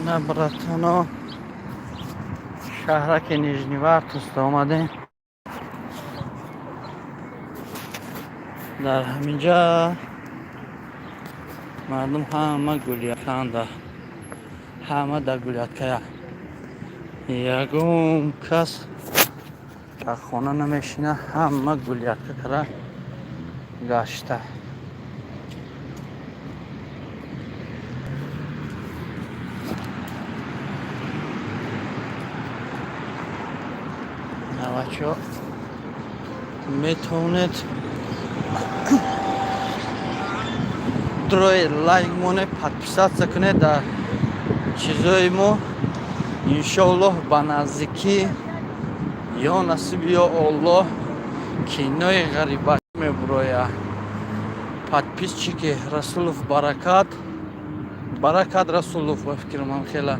На, братано, шаҳраки Нижневартовск омадем. Дар ҳаминҷа мардум ҳама гуляканда, ҳама дар гулятка я. Ягон кас дар хона намешина, ҳама гулятка кара гашта. Бачаҳо, метавонед дрои лайк монед, подписаться кунед дар чизои мо. Иншоаллоҳ, ба наздикӣ, ё насиб, ё Оллоҳ, кинои ғариба мебурояд. Подписчики Расулов Баракат, Баракат Расулов, ба фикрам хела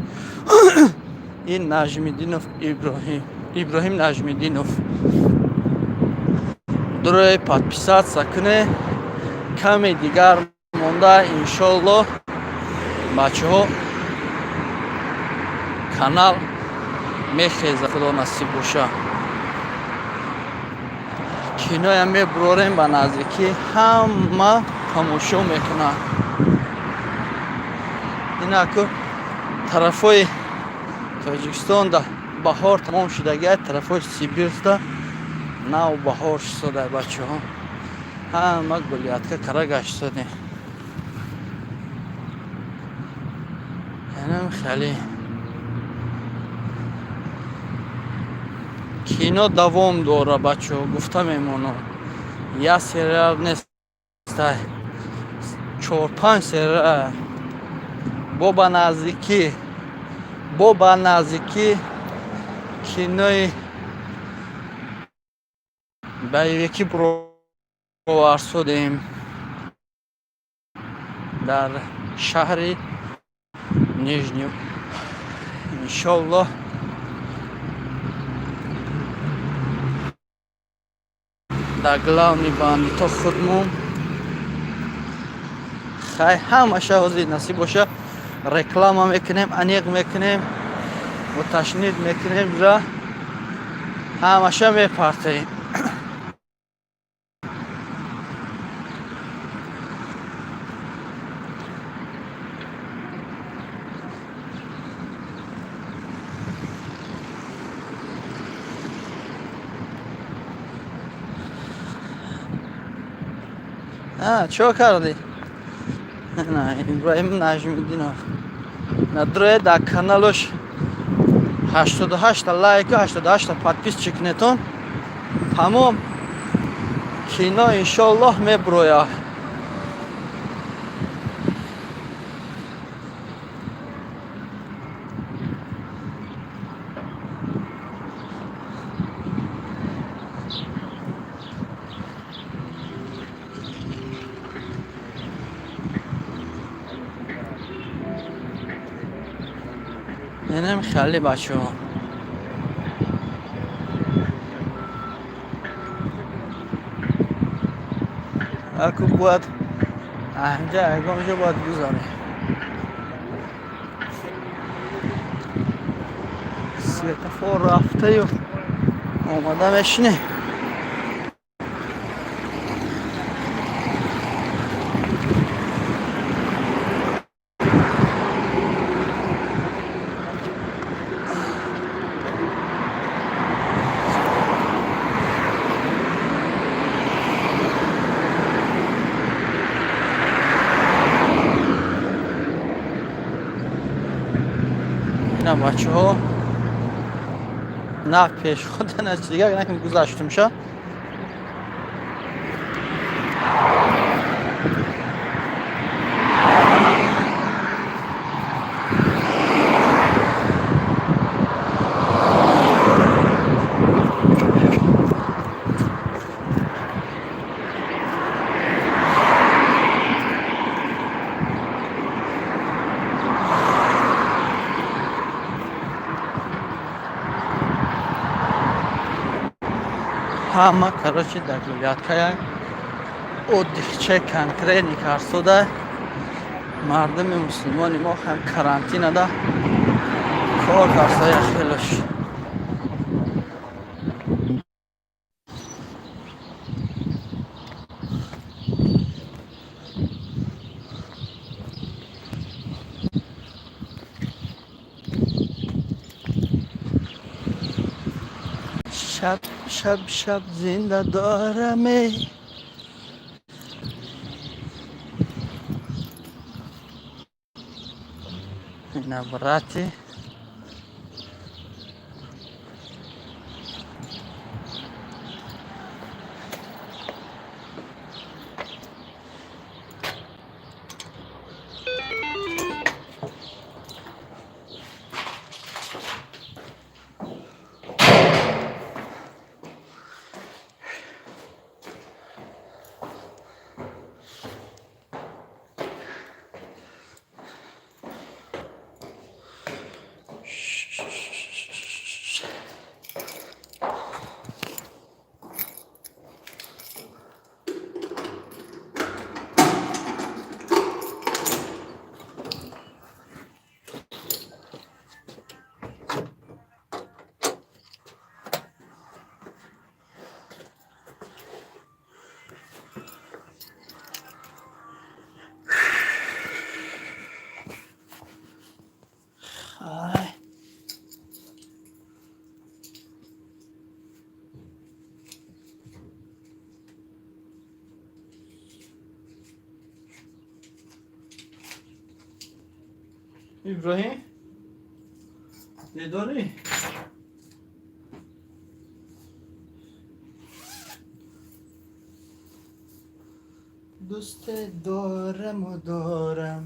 ин Наҷмиддинов Иброҳим, Иброҳим Наҷмиддинов, дрои подписаться кунед. Каме дигар монда, иншоаллоҳ, бачаҳо, канал мехеза. Худо насиб боша, киноям мебурорем ба наздикӣ, ҳама тамошо мекунанд. Инаку тарафҳои Тоҷикистонда баҳор тамом шудагиай, тарафҳои Сибирда нав баҳор шуда. Бачаҳо, ҳама гулятка кара гаштодем. Инам хеле кино давом дора, бачаҳо, гуфта мемонам, як сериал нестай, чор-панҷ сериал. Бо ба наздикӣ кинои боевикӣ бироварсодем дар шаҳри Нижний, иншоаллоҳ. Дар главный бандито худмон. Хай, ҳамаша ҳозир насиб боша, реклама мекунем, аниқ мекунем, уточнить мекунем ра, ҳамаша мепартаем. Чо кардӣ, Иброҳим Наҷмиддинов? Надроe дар каналош 88-та лайку, 88-та подписчик нетон. Тамом, кино иншоаллоҳ мебурояд. Инам хеле, бачаҳо. Аку бояд инҷа ягон ҷо бояд гузарем. Светофор рафтаю омада мешинем. Ина, бачаҳо, на пешхода, на дигар, на гузаштумша. Ҳама, короче, дар гулятка отдыхча конкретный карсода. Мардуми мусулмони мо ҳам карантинада. Кор карсая хелаш. Шаб, шаб, шаб зинда дораме. Ина брати. Ай. Иброҳим, бедорӣ? Дӯст дораму дорам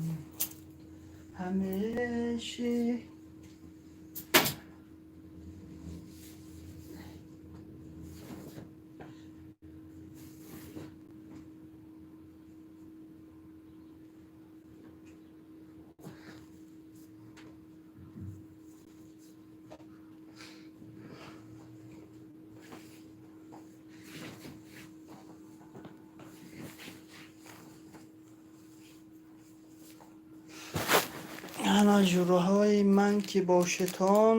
ҳамеша. Ана ҷураҳои ман ки бошетон,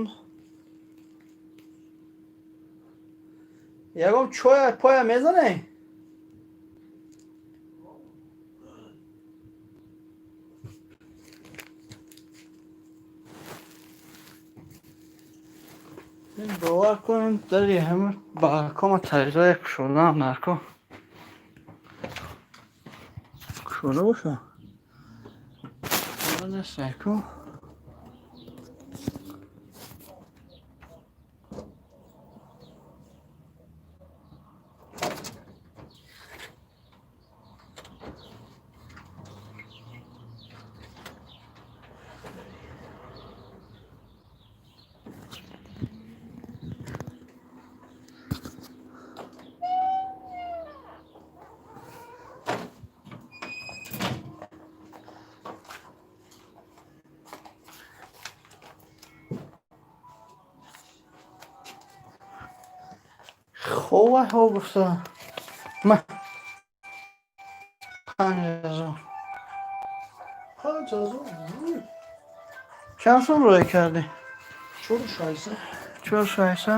ягон чоя поя мезанем. Бовар кунем, дари ҳама балкома таризоя кушодаам, нарко кушода боша нестайку. Хова ҳо гуфта ма 5000. 5000? Чанд сум рӯй кардӣ? Чору шайса. Чор шайса.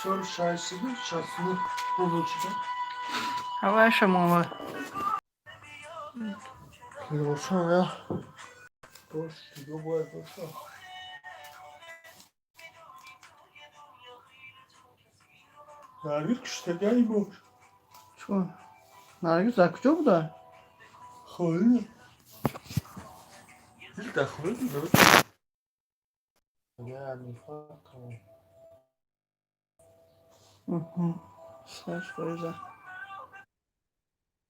Чору шайсаду шасту рубл шуда. Ҳаваи шумо. Рошан я. Бош, дига бояд боша. Наргиз киштагай бош. Чун Наргиз дар куҷо буда? Холи. Дар холи буд. Я нифоқ. 100%.